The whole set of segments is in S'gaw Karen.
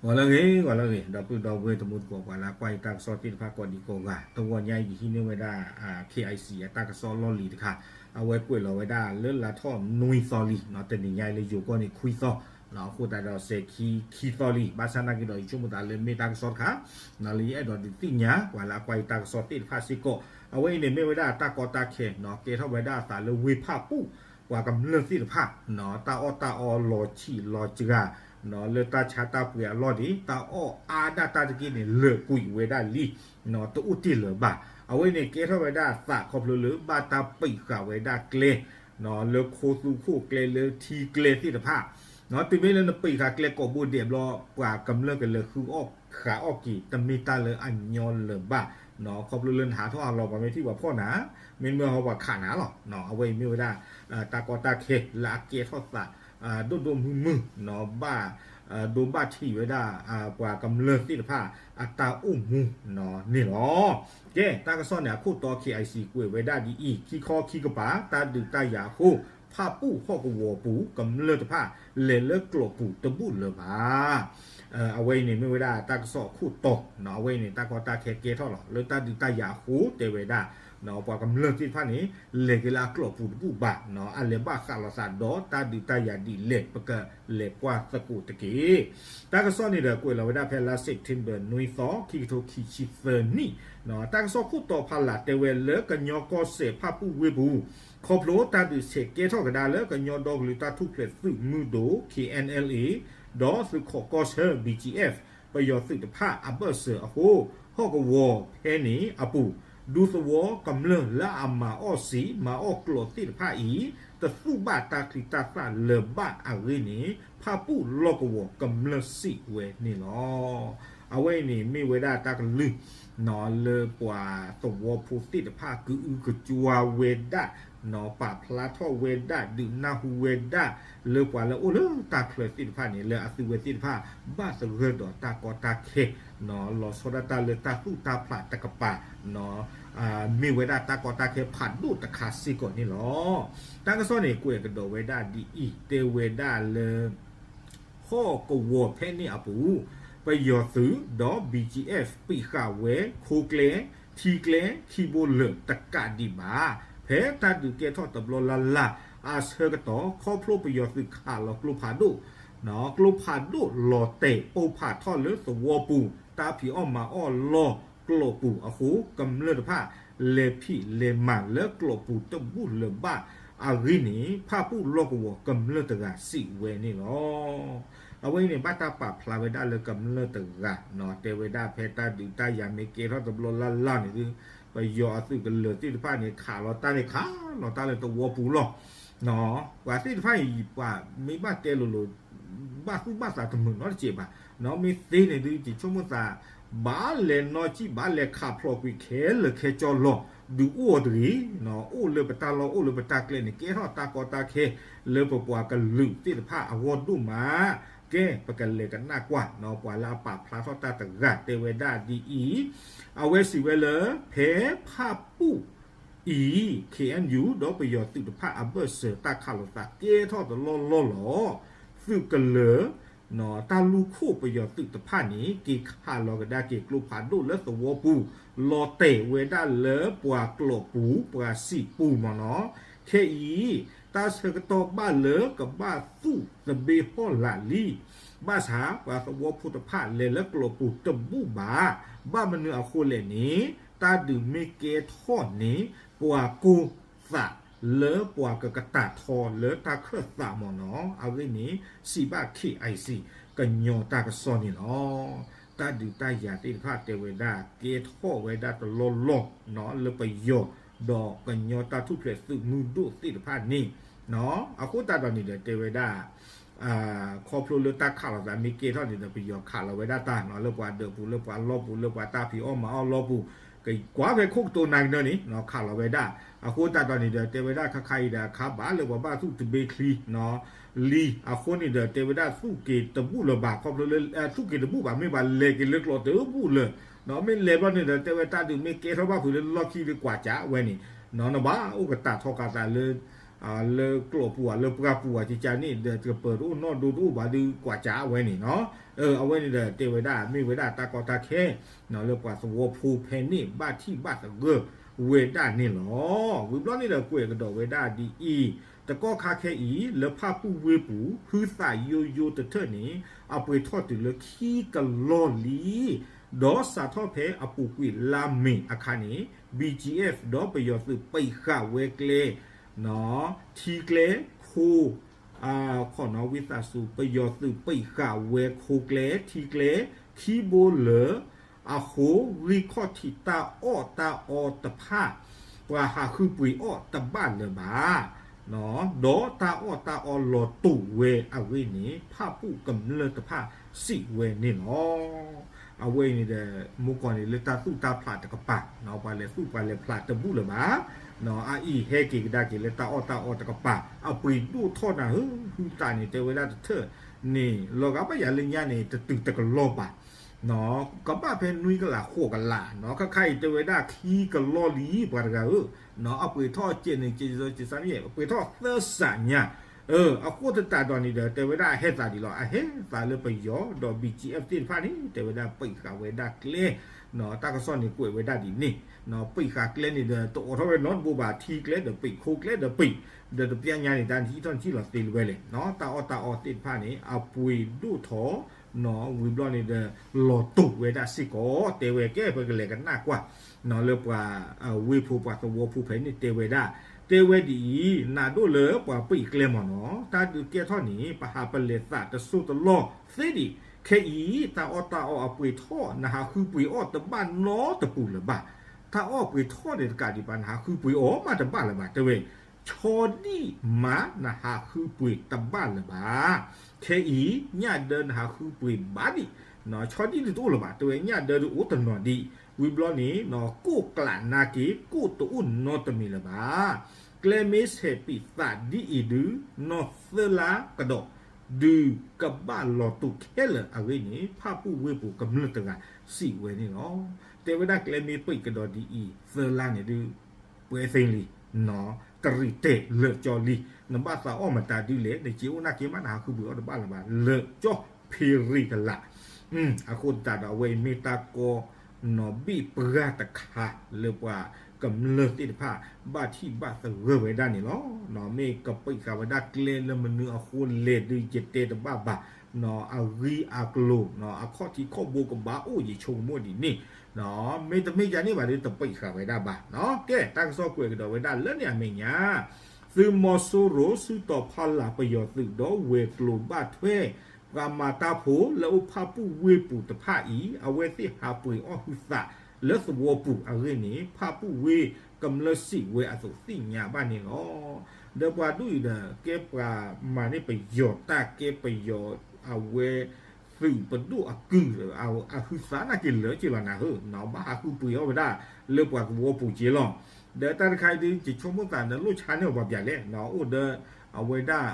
ဂီၤလၢအဂ့ၤ ဂီၤလၢအဂ့ၤ ဒီပုၢ်ဒီဝဲၢ်တံၤသကိး ပှၤလၢကွၢ်ယတၢ်ကစီၣ်သ့ၣ်တဖၣ်ကိးဒံကိးဂၤ, တဂီၤညါအံၤ ယဟံးန့ၢ်ဝဲဒၣ် K I C အတၢ်ကစီၣ်လီၢ်လံၤတခါ, အဝဲကွဲးလီၤဝဲဒၣ်လၢ လါထီၣ်နွံသီလံ, တနံၤညါအံၤလၢယိၤကီၢ်န့ၣ် ခွံသီ, အဃိသတးဒီး စဲၤခံခံသီလံ, ဘၣ်ဆၣ်နာ်က့ဒီး ယဆိကမိၣ်သးလၢမ့ၢ်တၢ်ကစီၣ်တခါ လၢယအဲၣ်ဒိးဒုးသ့ၣ်ညါ ပှၤလၢအကွၢ်ယတၢ်ကစီၣ်သ့ၣ်တဖၣ်စ့ၢ်ကီး, အဝဲအံၤန့ၣ်မ့ၢ်ဝဲဒၣ်တၢ်ကီတၢ်ခဲ, ကဲထီၣ်ဝဲဒၣ်အသးလၢဝ့ၢ်ဖၣ်ပူၣ် ပှၤကမျၢၢ်သ့ၣ်တဖၣ် တၢ်အီၣ်တၢ်အီလီၤဆံးလီၤစှၤ, လၢတၢ်ဆါတၢ်ပှ့ၤအလီၢ်န့ၣ် တၢ်အီၣ်အါဒၣ်တၢ်တက့ၢ်န့ၣ် လၢာ်ကွံာ်ဝဲဒၣ်လံ, တအိၣ်တ့ၢ်လၢၤဘၣ်. အဝဲန့ၣ်ကဲထီၣ်ဝဲဒၣ်အသးခီဖျိလၢဘၣ်တၢ်ပံးဃာ်ဝဲဒၣ်ကျဲ လၢခိသူခိၣ်ကျဲလၢထံကျဲသ့ၣ်တဖၣ်, တုၤမ့ၢ်လၢနပံးဃာ်ကျဲကိးဘိဒဲးဘျီ ပှၤကမျၢၢ်ကလဲၤဃုအီၣ်ဃာ်အီၣ်က့ၤ တမ့ၢ်တၢ်လၢအညီလၢၤဘၣ်, ခီဖျိလၢနဟးထီၣ်ဟးလီၤ ပှၤမ့ၢ်ထံၣ်ပှၤဖီၣ်နၤ, မ့မ့ၢ်ဟီပှၤခးနၤလီၤ. အဝဲအံၤမ့ၢ်ဝဲဒၣ် တၢ်ကီတၢ်ခဲလၢအကဲထီၣ်သး ဒိၣ်ဒိၣ်မုၢ်မုၢ် ဘၣ်ဒိဘၣ်ထံးဝဲဒၣ် ပှၤကမျၢၢ်သ့ၣ်တဖၣ်အတၢ်အိၣ်မူန့ၣ်လီၤ. ကဲ တၢ်ကစီၣ်န့ၣ်အခိၣ်တီ K I C ကွဲးဝဲဒၣ်ဒ်အံၤ, ခံခီခံကပၤ တၢ်ဒုးတၢ်ယၤအဃိ ဖၣ်ပူၣ်ဟီၣ်ကဝီၤပူၤ ကမျၢၢ်တဖၣ် လဲၤလၢကျိာ်ပူၤတဘူၣ်လၢၤဘၣ်. အဝဲအံၤန့ၣ်မ့ၢ်ဝဲဒၣ်တၢ်ကစီၣ်အခိၣ်တီ, အဝဲအံၤန့ၣ် တၢ်ကီတၢ်ခဲကဲထီၣ်လီၤ လၢတၢ်ဒုးတၢ်ယၤအဃိ တဲဝဲဒၣ် ပှၤကမျၢၢ်သ့ၣ်တဖၣ်န့ၣ် လဲၤက့ၤလၢအကျိာ်ပူၤတဘူၣ်ဘၣ်, အလဲၤဘၣ်ဃးလိာ်သးဒီးတၢ်ဒုးတၢ်ယၤဒ်လဲၣ် ပကလဲၤကွၢ်သကိးတက့ၢ်. တၢ်ကစီၣ်န့ၣ်ဒီးကွဲးလီၤဝဲဒၣ်ဖဲလါ September နွံသီ ခံကထိခံဆံသၢနံၣ်, တၢ်ကစီၣ်ခိၣ်တီဖးလၢ်တဲဝဲလၢကညီကီၢ်စဲၣ်ဖၣ်ပူၣ်ဝ့ၢ်ပူၤ ခီဖျိတၢ်ဒုးဆဲးကဲထီၣ်ကဒါလၢကညီဒီကလုာ်တၢ်ထူၣ်ဖျဲးသုးမုၢ်ဒိၣ် K N L A ဒီးသုးခိးကီၢ်ဆၢ B G F ပယီၤသုးတဖၣ်အဘၢၣ်စၢၤအဃိ ဟီၣ်ကဝီၤဖဲန့ၣ်အပူၤ ဒူသဝီကမျၢၢ်လၢအမၤအီၣ်စံာ်မၤအီၣ်ကျိာ်သ့ၣ်တဖၣ်အံၤ တသူၣ်ဘၣ်တၢ်ချံတၢ်သၣ်လၢၤဘၣ်အဂ့ၢ်န့ၣ် ဖၣ်ပူၣ်လီၢ်ကဝီၤကမျၢၢ်စံးဝဲန့ၣ်လီၤ. အဝဲအံၤန့ၣ်မ့ၢ်ဝဲဒၣ်တၢ်ကလုၢ် လၢပှၤသဝီဖိသ့ၣ်တဖၣ်ကအုကစွါဝဲဒၣ်, ပာ်ဖျါထီၣ်ဝဲဒၣ် ဒုးနၢ်ဟူဝဲဒၣ် လၢပှၤလၢအိၣ်လၢတၢ်ချၢသ့ၣ်တဖၣ်န့ၣ် လၢအသုဝဲသ့ၣ်တဖၣ် ဘၣ်သဂၢၢ်ဒီးတၢ်ကီတၢ်ခဲ လီၤဆီဒၣ်တၢ်လၢတၢ်သူၣ်တၢ်ဖျးတကပၤ မ့ၢ်ဝဲဒၣ်တၢ်ကီတၢ်ခဲဖးဒိၣ်တခါစ့ၢ်ကီးန့ၣ်လီၤ. တၢ်ကစီၣ်န့ၣ် ကွဲးကဒီးဝဲဒၣ်ဒ်အံၤ, တဲဝဲဒၣ်လၢ ဟီၣ်ကဝီၤဖဲန့ၣ်အပူၤ ပယီၤသုးဒီး B G F ပံးဃာ်ဝဲ ခိကျဲ ထံကျဲ ခံဘိလၢာ်တကးဒံးဘၣ်. ဖဲတၢ်ဒုးကဲထီၣ်တဘျီလၢ်လၢ် အဆၢကတီၢ် ခီဖျိပယီၤသုးခးလီၤကျိဖးဒိၣ် ကျိဖးဒိၣ်လီၤတဲာ်ပိၢ်ဖးထီၣ်လၢသဝီပူၤ တၢ်ဖံးအီၣ်မၤအီၣ်လီၢ်ကျိာ်ပူၤအဃိ ကမျၢၢ်တဖၣ် လဲၤဖံးလဲၤမၤလၢကျိာ်ပူၤတဘူၣ်လၢၤဘၣ်အဂ့ၢ်န့ၣ် ဖၣ်ပူၣ်လီၢ်ကဝီၤကမျၢၢ်တဂၤစံးဝဲန့ၣ်လီၤ. အဝဲအံၤန့ၣ် ဘၣ်တၢ်ပာ်ဖျါဝဲဒၣ်လၢကမျၢၢ်တဂၤ တဲဝဲဒၣ်ဖဲတၢ်ဒုးတၢ်ယၤမ့ၢ်ကဲထီၣ်တဘျီလၢ်လၢ်န့ၣ်ဒီး ပယီၤအသုးကလၢၤသ့ၣ်တဖၣ်န့ၣ် ခးလီၤတၢ်န့ၣ် ခးလီၤတၢ်လၢသဝီပူၤလီၤ. ပှၤသ့ၣ်တဖၣ်အံၤ ပှၤမ့ၢ်ဘၣ်တဲလိၤလိၤ ဘၣ်သူၣ်ဘၣ်သးတမုာ်နီတစဲးဘၣ်. မ့ၢ်သ့န့ၣ်ဒုး ယဆိကမိၣ်သး ဘၣ်လဲၤနီၢ်ကံၣ် ဘၣ်လဲၤခးဖျိးကွံာ်ခဲလၢာ်ခဲဆ့လီၤ. ဒုးအိၣ်အီၤတဂ့ၤ, အိၣ်လၢပတၢ်လီၢ်အိၣ်လၢပတၢ်ကျဲန့ၣ် ကဲထီၣ်တၢ်ကီတၢ်ခဲ လၢပပှၤကလုာ်သ့ၣ်တဖၣ်အဂီၢ်ဒိၣ်မး. ကဲ ပကလဲၤကနၣ်ကွၢ် ပှၤလၢအပာ်ဖျါထီၣ်တၢ်တဂၤတဲဝဲဒၣ်ဒ်အံၤ, အဝဲစံးဝဲလၢ ဖဲဖၣ်ပူၣ်အံၤ K N U ဒီးပယီၤသုးတဖၣ်အဘၢၣ်စၢၤတၢ်ခးလိာ်သးကဲထီၣ်တလီၢ်လီၢ်လီၤ. သုးကလၢၤ တၢ်လူၢ်ခိၣ်ပယီၤသုးတဖၣ်န့ၣ် က့ၤခးလီၤကဒါက့ၤကျိဖးဒိၣ်လၢသဝီပူၤ လီၤတဲာ်ဝဲဒၣ်လၢပှၤကျိာ်ပူၤ ပှၤစံာ်ပူၤမ့ၢ်နီၤ. ခဲအံၤ တၢ်ဆၢကတီၢ်ဘၣ်လၢကဘၣ်သူၣ်သဘ့ၣ်ဟီၣ်လာ်လံ. ဘၣ်ဆၣ် ပှၤသဝီဖိတဖၣ်လဲၤလၢကျိာ်ပူၤတဘူၣ်ဘၣ်. ဘၣ်မနုၤအဃိလဲၣ်န့ၣ် တၢ်ဒုးမ့ၢ်ကဲထီၣ်န့ၣ် ပှၤကိၢ်သးလၢပှၤကကတၢၢ်ထီလၢတၢ်ခၢၣ်သးမ့ၢ်နီၤ. အဂ့ၢ်န့ၣ် စံးဘၣ် K I C ကညီတၢ်ကစီၣ်န့ၣ်လီၤ. တၢ်ဒုးတၢ်ယၤသ့ၣ်တဖၣ်တဲဝဲဒၣ် ကဲထီၣ်ဝဲဒၣ်တလီၢ်လီၢ် လၢပယီၤ ဒီးကညီတၢ်ထူၣ်ဖျဲးသုးမုၢ်ဒိၣ်သ့ၣ်တဖၣ်န့ၣ် အဃိသတးဒီးန့ၣ်ဒီးတဲဝဲဒၣ် ခီဖျိလၢတၢ်ခးလိာ်သးမ့ၢ်ကဲထီၣ်န့ၣ်ဒီး ပယီၤခးလီၤဝဲဒၣ်တၢ် လၢပှၤဒၢးပူၤ လၢပှၤလီၢ်ပူၤ လၢပှၤတၢ်ဖံးအီၣ်မၤအီၣ်လီၢ်ပူၤ ကကွၢ်ဖဲခိၣ်ကတိၤနၤကနၢန့ၣ် ခးလီၤဝဲဒၣ်. အဃိသတးဒီးန့ၣ်ဒီး တဲဝဲဒၣ်ခါခါအံၤဒီး ခါဘၣ်လၢပှၤဘၣ်သူၣ်တဘ့ၣ်ချံ လံ. အဃိန့ၣ်ဒီး တဲဝဲဒၣ်သူၣ်က့ၤတဘူၣ်လၢၤဘၣ် ခီဖျိလၢ သူၣ်က့ၤတဘူၣ်ဘၣ် မ့ၢ်ဘၣ်လဲၤက့ၤလၢကျိာ်တဘူၣ်လၢၤ. မ့ၢ်လဲၤဘျီန့ၣ်ဒီး တဲဝဲတၢ်ဒုးမ့ၢ်ကဲထီၣ်ဘၣ်ဖုးလၢလီၢ်ခံဒီးကွၢ်ကးဝဲန့ၣ် နဘၣ်အိၣ်ကတၢၢ်ထီဃာ်သးလၢ လၢကျိာ်ပူၤဧါ လၢပှၢ်ပူၤဧါ ကကန့ၣ်ဒီး တကပၤတအိၣ်နီၣ်ဒိတအိၣ်ဘၣ်ဒီး ကွၢ်ကၠးအဝဲန့ၣ်နီၤ. အဝဲန့ၣ်ဒီးတဲဝဲဒၣ် မ့ၢ်ဝဲဒၣ်တၢ်ကီတၢ်ခဲ လၢပှၤသဝီဖိဖဲန့ၣ် ဘၣ်ထံၣ်ဘၣ်သဂၢၢ်ဝဲဒၣ်န့ၣ်လီၤ. ဝံၤဘျီန့ၣ်ဒီး ကွဲးကဒီးဝဲဒၣ်ဒ်အံၤ, တကီၢ်ခါခဲအံၤ လၢဖၣ်ပူၣ်ဝ့ၢ်ပူၤ ဟုသးယိယိတထၢၣ်န့ၣ် အပှ့ၤထီၣ်တုၤလၢခံကလီၢ်လံ ဒီးစးထီၣ်ဖဲအပူၤကွံာ်လါမ့ၤအခါန့ၣ် BGF ဒီးပယီၤသုးပံးဃာ်ဝဲကျဲ ထံကျဲခိ ခီနီၤ ဝံသးစူၤ ပယီၤသုးပံးဃာ်ဝဲခိကျဲ ထံကျဲခံဘိလၢာ်အဃိ ဂံၢ်ခီၣ်ထံးတၢ်အီၣ်တၢ်အီတဖၣ် ပှၤဟးဃုပှ့ၤအီၣ်တဘၣ်လၢၤဘၣ် ဒီးတၢ်အီၣ်တၢ်အီလီၤတူာ်ဝဲအဂ့ၢ်န့ၣ် ဖၣ်ပူၣ်ကမျၢၢ်တဖၣ်စံးဝဲန့ၣ်လီၤ. အဝဲအံၤန့ၣ်ဒီး မူကီၢ်န့ၣ်လၢတၢ်သူၣ်တၢ်ဖျးတကပၤ ပှၤလဲၤသူၣ်ပှၤလဲၤဖျးတဘူၣ်လၢၤဘၣ်. အအံၤဟဲက့ၤကဒါက့ၤလၢတၢ်အီၣ်တၢ်အီတကပၤ အပှ့ၤဒိၣ်ထီၣ်နၤဧၢ ဟုသးန့ၣ် တဲဝဲဒၣ်တထၢၣ်န့ၣ် လီၤဂာ်ဘၣ်ယၤလၢညါန့ၣ် တတုၤတကလီၢ်ဘၣ် ကဘၣ်ဖဲနွံကလးဃိးကလး ခါခါအံၤတဲဝဲဒၣ်ခံကလီၢ်လံ ပှၤတဂၤဧၢ, အပှ့ၤထီၣ်စဲးန့ၣ် စဲးစဲးစဲး ပှ့ၤထီၣ်သၢစးညါ, အဃိသတးဒီးန့ၣ်ဒီး တဲဝဲဒၣ်အဟဲသးဒံးလီၤ, အဟဲသးလၢပယီၤဒီး BGF သ့ၣ်တဖၣ်န့ၣ် တဲဝဲဒၣ်ပံးဃာ်ဝဲဒၣ်ကျဲ, တၢ်ကစီၣ်န့ၣ်ကွဲးဝဲဒၣ်ဒ်န့ၣ်, ပံးဃာ်ကျဲန့ၣ်ဒီး တအိးထီၣ်ဝဲနီတဘိဘၣ်, ထံကျဲဒီးပံးခိကျဲဒီးပံး, ဒီးတပျၢ်ညါန့ၣ် တၢ်နဟံးထီၣ်နထံၣ်လီၤသ့လၢၤဝဲလဲၣ်, တၢ်အီၣ်တၢ်အီသ့ၣ်တဖၣ်န့ၣ် အပှ့ၤဒိၣ်ထီၣ် ဝံၤဘျီန့ၣ်ဒီး လီၤတူာ်ဝဲဒၣ်စ့ၢ်ကီး, တဲဝဲကဲပကလဲၤကနၣ်ကွၢ် လၢပှၤဝ့ၢ်ဖိပှၤသဝီဖိဖဲန့ၣ်တဲဝဲဒၣ်, တဲဝဲဒ်အံၤ, နးဒိၣ်လၢပှၤပံးကျဲမ့ၢ်နီၤ, တၢ်ဒုးကဲထီၣ်န့ၣ် ပဟးပလဲၤသးတစိၢ်တလီၢ်သ့ဒံး, ခဲအံၤ တၢ်အီၣ်တၢ်အီအပှ့ၤထီၣ် နဟးဃုပှ့ၤအီၣ်တဘၣ်နီတပူၤလၢၤဘၣ်, တၢ်အီၣ်ပှ့ၤထီၣ်န့ၣ်တကးဒံးဘၣ် နဟးဃုပှ့ၤအီၣ်မးတဘၣ်လၢၤဘၣ်, တဲဝဲ ဆီဒံၣ်မးနဟးဃုပှ့ၤတဘၣ်လၢၤဘၣ်, ခဲအံၤ ညၣ်ဒၢနဟးဃုပှ့ၤဘၣ်ဒံး, ဆီဒံၣ်ဒုးတအိၣ်လၢၤဘၣ်, တဲဝဲညၣ်ဒၢဒုးအိၣ်တနီၤဒံး, ဝံၤဘျီန့ၣ် ကိၣ်ကျးနါက့ၤ ကိၣ်တအိၣ်နီတမံၤလၢၤဘၣ်, ကျဲမ့ၢ်ဆဲးပံးသးဒ်အံၤဒုး နီၢ်သၢလါကဒီး ဒုးကဘၣ်လီၤတူာ်ခဲလၢာ်အဂ့ၢ်န့ၣ် ဖၣ်ပူၣ်ဝ့ၢ်ပူၤကမျၢၢ်တဂၤစံးဝဲန့ၣ်လီၤ. တဲဝဲဒၣ်ကျဲမ့ၢ်ပံးကဒီးဒ်အံၤ သၢလါန့ၣ်ဒုး ပှဲၤသ့လံ, တရံးတဲာ်လၢာ်ကၠီလံ, နဘၣ်သးအီၣ်မတၤဒုးလဲၣ်, နစ့အိၣ်နာ်က့မး နဟးဃုပှ့ၤအီၣ်တဘၣ်လၢၤဘၣ်, လၢာ်ကၠီဖ့ရံၤကလာ်, အဃိသတးဒီး အဝဲအံၤမ့ၢ်တၢ်ကီ နီၢ်ဘံၣ်ပှၢ်တခါ လၢပှၤကမျၢၢ်သ့ၣ်တဖၣ် ဘၣ်ထံၣ်ဘၣ်သဂၢၢ်ဝဲဒၣ်န့ၣ်လီၤ. မ့ၢ်ကပံးဃာ်ဝဲဒၣ်ကျဲလၢမနုၤအဃိလဲၣ်ဒုး ယတဲတဘၣ်ဘၣ်, အဂံၢ်အကျိၤ အခီၣ်ထံးခီၣ်ဘိကဘၣ်အိၣ် ယဆိကမိၣ်ဒ်န့ၣ်, မ့တမ့ၢ်ဒ်န့ၣ်ဘၣ်ဒီး တပံးဃာ်ဝဲဒၣ်ဘၣ်. ကဲ တၢ်ကစီၣ်ကွဲးကဒီးဝဲဒၣ်လၢန့ၣ်အမဲာ်ညါ, သုးမီၤစိရိၤ စုတီၤဖီလာ်ပယီၤသုးဒီးဝဲၤကျိၤဘၣ်ထွဲ ပှၤမၤတၢ်ဖိလၢအိၣ်ဖၣ်ပူၣ်ဝ့ၢ်ပူၤတဖၣ်အံၤ အဝဲသ့ၣ်ဟးပှ့ၤအီၣ်ဟုသးလၢသဝီပူၤအဂ့ၢ်န့ၣ် ဖၣ်ပူၣ်ဝ့ၢ်ကမျၢၢ်စံးဝဲအသိးသ့ၣ်ညါဘၣ်န့ၣ်လီၤ. ဒီးပှၤဒ်အံၤဒီး ကဲပှၤမၤန့ၢ်ပယီၤတၢ် ကဲပယီၤအဝဲသုးပဒိၣ်အကုၢ် အဟုသးနာ်က့ၤလၢာ်က့ၤလီၤနၤဧၢ, ဘၣ်ဟးဃုပှ့ၤအီၣ်ဝဲဒၣ်လၢပှၤသဝီပူၤက့ၤလီၤ. ဒီးတၢ်တခါအံၤဒုး ယဆိကမိၣ်သးဒီးလိၣ်ဆါန့ၢ်အီၤပှၤပျဲလဲၣ်, အိၣ်ဒီး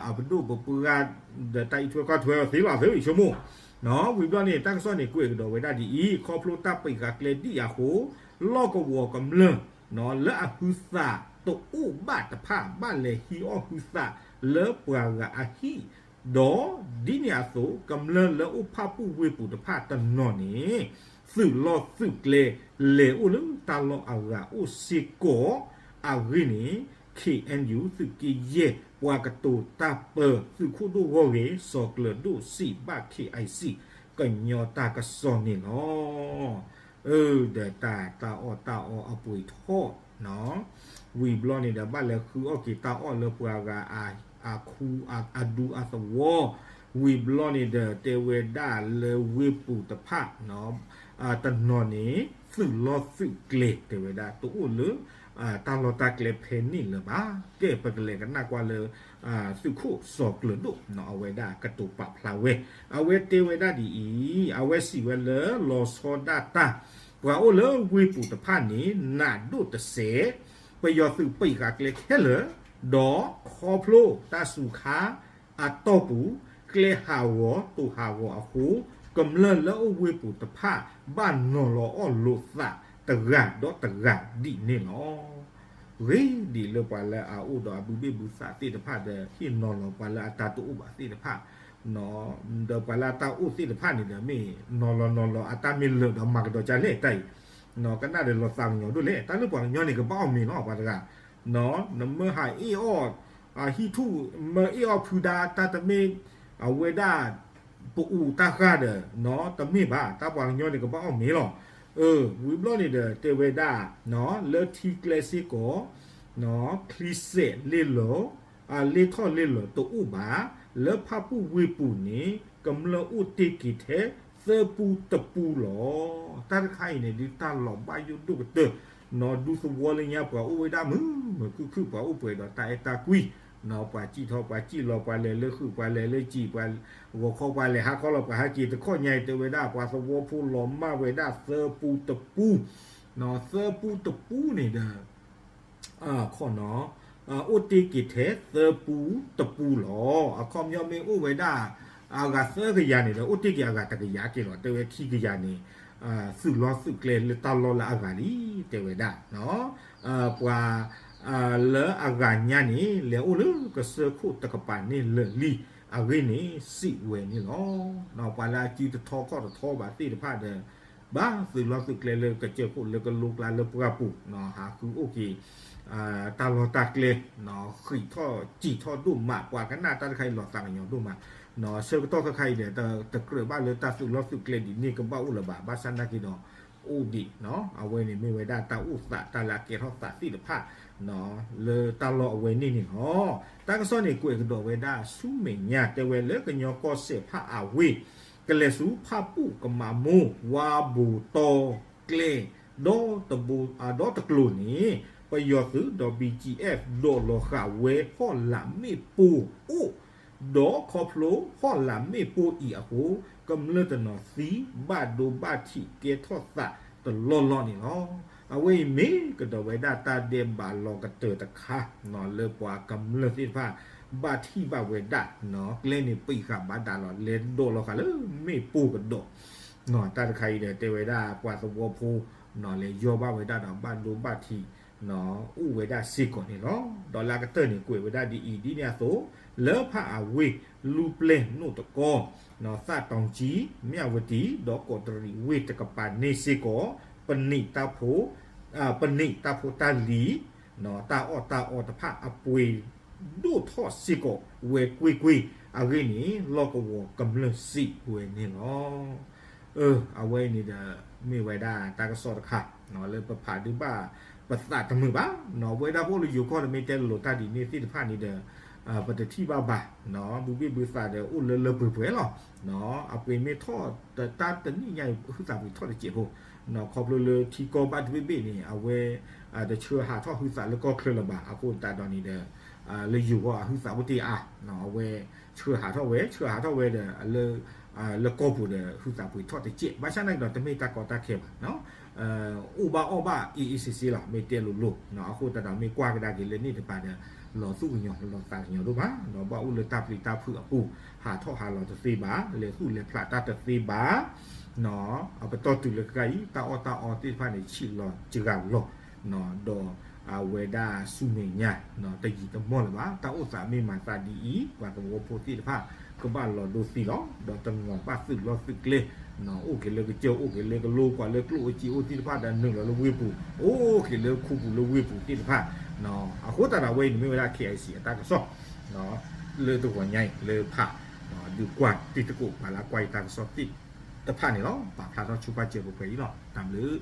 အပဒိၣ်ပပှၢ်ဒီးတၢ်အံးထွဲကွၢ်ထွဲအီၤသ့လီၤသ့ ယဆိကမိၣ်. ဝံၤဘျီန့ၣ် တၢ်ကစီၣ်န့ၣ်ကွဲးကဒီးဝဲဒၣ်ဒ်အံၤ, ခီဖျိတၢ်ပံးဃာ်ကျဲဒံၣ်အဃိ လီၢ်ကဝီၤကမျၢၢ် လၢအဟုသးတအိၣ်ဘၣ်တဖၣ် ဘၣ်လဲၤဟံးအီၣ်ဟုသးလၢပှၤဂၤအဟံၣ်, ဒီးဒ်န့ၣ်အသိး ကမျၢၢ်လၢအိၣ်ဖၣ်ပူၣ်ဝ့ၢ်ပူၤတဖၣ်တနီၤန့ၣ် သုးလီၢ်သုးကျဲ လဲၤအိၣ်လၢတၢ်လီၢ်အဂၤအိၣ်စ့ၢ်ကီးအဂ့ၢ်န့ၣ် K N U သုးက့ယဲၢ် ပှၤကတိၤတၢ်ပၢ သုးခိၣ်ဒိၣ်ဂီၢ်ဂ့ၤ စီၤကျၢၤဒိၣ်စံးဘၣ် K I C ကညီတၢ်ကစီၣ်န့ၣ်လီၤ. အၢ ဒီးတၢ်တၢ်အီၣ်တၢ်အီအပှ့ၤထီၣ် ဝံၤဘျီန့ၣ်ဒီး ဘၣ်လဲၤဃုအီၣ်က့ၤတၢ်အီၣ်လၢပှၤဂၤအ အခူ အဒူအသဝီ, ဝံၤဘျီန့ၣ်ဒီး တဲဝဲဒၣ်လၢဝ့ၢ်ပူၤတဖၣ် တနီၤန့ၣ် သုးလီၢ်သုးကျဲ တဲဝဲဒၣ် တအိၣ်လၢ တၢ်လီၢ်တၢ်ကျဲဖဲန့ၣ်လၢၤဘၣ်. ကဲ ပကလဲၤကနၣ်ကွၢ်လၢ သုးခိၣ်စီၤကျၢၤဒိၣ် အဝဲဒၣ်ကတိၤပာ်ဖျါဝဲ, အဝဲတဲဝဲဒၣ်ဒ်အံၤ, အဝဲစံးဝဲလၢလီၤဆီဒၣ်တၢ် ပှၤအိၣ်လၢဝ့ၢ်ပူၤတဖၣ်န့ၣ် နးဒိၣ်တစဲး, ပယီၤသုးပံးဃာ်ကျဲခဲလၢာ်, ဒီးခီဖျိတၢ်စူၤခါအတီၢ်ပူၤ ကျဲဟးဂီၤတိာ်ဟးဂီၤအဃိ ကမျၢၢ်လၢအိၣ်ဝ့ၢ်ပူၤတဖၣ် ဘၣ်နီၤလီၤအီၣ်လိာ်သးတဂၤဒီးတဂၤဒ်န့ၣ်လီၤ. ဂ့ၤဒ်လၢပှၤလၢအအိၣ်ဒီးအဘုဘ့ၣ်ဘုသးသ့ၣ်တဖၣ်ဒီး ဟ့ၣ်နီၤလီၤပှၤလၢအတၢ်တအိၣ်ဘၣ်သ့ၣ်တဖၣ်, ဒီးပှၤလၢအတၢ်အိၣ်သ့ၣ်တဖၣ်န့ၣ်ဒီး မ့ၢ်နီၤလီၤနီၤလီၤအတၢ်မ့ၢ်လၢာ်ဒီးမၤကဒီးကလဲၣ်တၢ်အံၤ, ကနၣ်ဒီးလီၤသးကညီၤဒိၣ်လဲၣ်. တၢ်လၢပှၤကညီန့ၣ် ကဘၣ်အီၣ်မ့ၤလီၤ ပှၤတဂၤ, နမၢဟးအ့ၣ်အီၣ် ဟံၣ်ထူၣ် မၢအ့ၣ်အီၣ်ဖုဒါ တၢ်တမ့ၢ် အဝဲဒၣ် ပအူးတၢ်ဃၢ်ဒီး တမ့ၢ်ဘၣ် တၢ်ပှၤကညီန့ၣ် ကဘၣ်အီၣ်မ့ၤလီၤ. ဝံၤဘျီန့ၣ်ဒီး တဲဝဲဒၣ် လၢထံကျဲစ့ၢ်ကီး ချံစဲးလ့လီၤ လ့ထီၣ်လ့လီၤတအိၣ်ဘၣ်, လၢဖၣ်ပူၣ်ဝ့ၢ်ပူၤန့ၣ် ကမျၢၢ်အိၣ်တ့ၢ်က့ၤထဲသၢပူတပူလီၤ. တၢ်တခါအံၤန့ၣ် ဒုးတၢ်လီၤဘၣ်ယိၣ်ဒိၣ်ကတၢၢ်, ဒူသဝီလၢညါပှၤအိၣ်ဝဲဒၣ်မုာ်မုာ်ခုၣ်ခုၣ် ပှၤအိၣ်ပှဲၤဒီးတၢ်အဲၣ်တၢ်ကွံ, ပှၤစံၣ်ထီၣ်ပှၤစံၣ်လီၤ ပှၤလဲၤလၢဃုာ် ပှၤလဲၤလၢစံာ် ပှၤဂီၤခီ ပှၤလဲၤဟးခီလီၤ ပှၤဟဲက့ၤတခီညါအံၤ တဲဝဲဒၣ် ပှၤသဝီဖိလီၤမၢ်ဝဲဒၣ်သၢပူတပူ, သၢပူတပူန့ၣ်ဒီး ခီနီၤ အိၣ်တ့ၢ်က့ၤထဲသၢပူတပူလီၤ. အခီပညီမ့ၢ်အိၣ်ဝဲဒၣ် အဂၤသၢကယၤန့ၣ်ဒီး အိၣ်တ့ၢ်က့ၤအဂၤတကယၤက့ၤလီၤ. တဲဝဲခံကယၤန့ၣ် သုးလီၢ်သုးကျဲလၢတၢ်လီၢ်လၢအဂၤလံ တဲဝဲဒၣ် ပှၤ လၢအဂၤညါန့ၣ် လဲၤအိၣ်လၢကစၢၢ်ခိၣ်တကပၤန့ၣ်လၢာ်လံ အဂ့ၢ်န့ၣ် စံးဝဲန့ၣ်လီၤ. ပှၤလၢအစုတထီခီၣ်တထီဘၣ်သ့ၣ်တဖၣ်ဒီး ဘၣ်သုးလီၢ်သုးကျဲလၢကစၢၢ်ခိၣ်လၢကလိကျါလၢပှၢ်ပူၤ ဟးဃုအိၣ်က့ၤ တၢ်လီၢ်တၢ်ကျဲ ဃံးထီၣ်စံးထီၣ်ဒိၣ်မး ပှၤကနၣ်တၢ်တခါအံၤလီၤသးကညီၤဒိၣ်မး ဆၢကတီၢ်ခဲခါအံၤဒီး တကြၢးဘၣ်လၢတၢ်သုးလီၢ်သုးကျဲဒ်န့ၣ် ကဘၣ်အိၣ်လၢၤဘၣ် ဘၣ်ဆၣ်နာ်က့ဒီး အိၣ်ဒံး အဝဲန့ၣ်မ့ၢ်ဝဲဒၣ်တၢ်အိၣ်သးတၢ်လၢအကဲထီၣ်သးသ့ၣ်တဖၣ် လၢတၢ်လီၢ်အဝဲန့ၣ်န့ၣ်လီၤ. တၢ်ကစီၣ်န့ၣ် ကွဲးကဒီးဝဲဒၣ်ဆူမဲာ်ညါ တဲဝဲလၢကညီကီၢ်စဲၣ်ဖၣ်အဝ့ၢ် ကလဲၤဆူဖၣ်ပူၣ်ကမးမိၢ် ဝါဘိးတီကျဲ ဒီတဘိ ဒီတကျိၤန့ၣ် ပယီၤသုးဒီး BGF ဒိးလီၤဃာ်ဝဲဟီၣ်လာ်မ့ၣ်ပိၢ်အိၣ် ဒီးခီဖျိဟီၣ်လာ်မ့ၣ်ပိၢ်အံၤအဃိ ကမျၢၢ်တနီၤသံဘၣ်ဒိဘၣ်ထံးကဲထီၣ်သးတလီၢ်လီၢ်န့ၣ်လီၤ. အဝဲအံၤမ့ၢ်ကဒီးဝဲဒၣ်တၢ်ဒဲးဘးလီၤကတၢၢ်တခါ လၢပှၤကမျၢၢ်သ့ၣ်တဖၣ် ဘၣ်ထံၣ်ဘၣ်ဝဲဒၣ် ကျဲန့ၣ်ပံးဃာ်ဘၣ်ဒၣ်လီၤ လဲၤဒိးလီၤဃာ်လၢမ့ၣ်ပိၢ်ကဒီး တၢ်တခါအံၤဒီးတဲဝဲဒၣ်ပှၤသဝီဖိ လဲၤယီၢ်ဘၣ်ဝဲဒၣ်ဒီးဘၣ်ဒိဘၣ်ထံး အိၣ်ဝဲဒၣ်စ့ၢ်ကီးန့ၣ်လီၤ. ဒီးလၢအကတၢၢ်န့ၣ် ကွဲးဝဲဒၣ်ဒ်အံၤ ဒ်န့ၣ်အသိး လၢဖၣ်အဝ့ၢ် လူပျဲၢ်နိၣ်တကီ သၣ်တီၤကၠံ မၠၣ်ဝတံၤ ဒီးကီးတရံးဝ့ၢ်တကပၤန့ၣ်စ့ၢ်ကီး ပနံာ်တၢ်ဖိ ပနံာ်တၢ်ဖိတၢ်လံၤ တၢ်အီၣ်တၢ်အီတဖၣ်အပှ့ၤဒိၣ်ထီၣ်စ့ၢ်ကီးဝဲကွ့ၢ်ကွ့ၢ် အဂ့ၢ်န့ၣ် လီၢ်ကဝီၤကမျၢၢ်စံးဝဲန့ၣ်လီၤ. အဝဲအံၤန့ၣ်ဒီး မ့ၢ်ဝဲဒၣ်တၢ်ကစီၣ်တခါ လၢပဖးဒုးဘၣ်ပသးတမုာ်ဘၣ် ဝဲဒၣ်ပအိၣ်လၢယိၤကီၢ်ဒီးမ့ၢ်တဲလိၤလိၤတၢ်ဒ်န့ၣ်သ့ၣ်တဖၣ်န့ၣ်ဒီး ပတထံၣ်ဘၣ်ဘၣ် ဘုဘ့ၣ်ဘုသးဒီးအိၣ်လၢလၢပှဲၤပှဲၤလီၤ. အပှ့ၤမ့ၢ်ထီၣ်တၢ်တနံၣ်ညါအံၤ ဟုသးပှ့ၤထီၣ်တစဲးဖိ ခီဖျိလၢထံကီၢ်ဘၣ်တဘ့ၣ်ဘ့ၣ်န့ၣ် အဝဲ တဆှၢဟးထီၣ်ဟုသးလၢကီၢ်ချၢလၢၤဘၣ် အဃိသတးဒီးန့ၣ်ဒီး လၢယိၤကီၢ်အဟုသးအိၣ်တ့ၢ်အါ အဝဲဆှၢဟးထီၣ်ဝဲ ဆှၢဟးထီၣ်ဝဲဒီး လၢကီၢ်ပူၤဒီး ဟုသးပှ့ၤထီၣ်တစဲး ဘၣ်ဆၣ်နာ်က့ဒီး တမ့ၢ်တၢ်ကီတၢ်ခဲဘၣ် အိၣ်ဘၣ်အီၣ်ဘၣ်အ့ၣ်အ့ၣ်စ့စ့လီၤ မ့ၢ်တဲလိၤလိၤ အဃိသတးဒီးမ့ၢ်ကွၢ်ကဒါက့ၤလၢန့ၣ်တပၤဒီး လီၤသူၣ်ကညီၤလီၤသးကညီၤဒိၣ်မး ဒီးဘၣ်အိၣ်လၢတၢ်ပျံၤတၢ်ဖုးအပူၤ ဟးထီၣ်ဟးလီၤတသ့ဘၣ် လဲၤသူၣ်လဲၤဖျးတၢ်တသ့ဘၣ် အပတီၢ်တုၤလၢခဲအံၤ တၢ်အီၣ်တၢ်အီသ့ၣ်တဖၣ်န့ၣ် ဆံးလီၤစှၤလီၤ ဒီးအဝဲဒၣ်ဆူမဲာ်ညါ တယံာ်တမီၢ်လၢၤဘၣ် တၢ်အိၣ်သးမ့ၢ်မၤသးဒ်အံၤ ပှၤသဝီဖိသ့ၣ်တဖၣ် ကဘၣ်လီၤဒိသံလီၤ ဒီးတနီၤဘၣ်သုးလီၢ်သုးကျဲ အိၣ်က့ၤလၢကစၢၢ် အိၣ်က့ၤလၢကလိ ပှၤလၢကျိၣ်အိၣ်စ့အိၣ်သ့ၣ်တဖၣ်ဒီးနုာ်လီၤလၢဝ့ၢ်ပူၤ အိၣ်က့ၤလၢခူပူၤလၢဝ့ၢ်ပူၤသ့ၣ်တဖၣ် အဃိသတးဒီးအဝဲအံၤန့ၣ်မ့ၢ်ဝဲဒၣ် ခဲအံၤစံး အတၢ်ကစီၣ် လၢတဂီၤညါအံၤ လၢဖး ဒုးကွၢ်တံၤသကိးပှၤလၢအကွၢ်ယတၢ်ကစီၣ်သ့ၣ်တဖၣ်န့ၣ်လီၤ. ပာ်ဖျါထီၣ်ဆိပာ်စၢၤပှဲၤပှဲၤအံၤလီၤ. တၢ်ဘျုး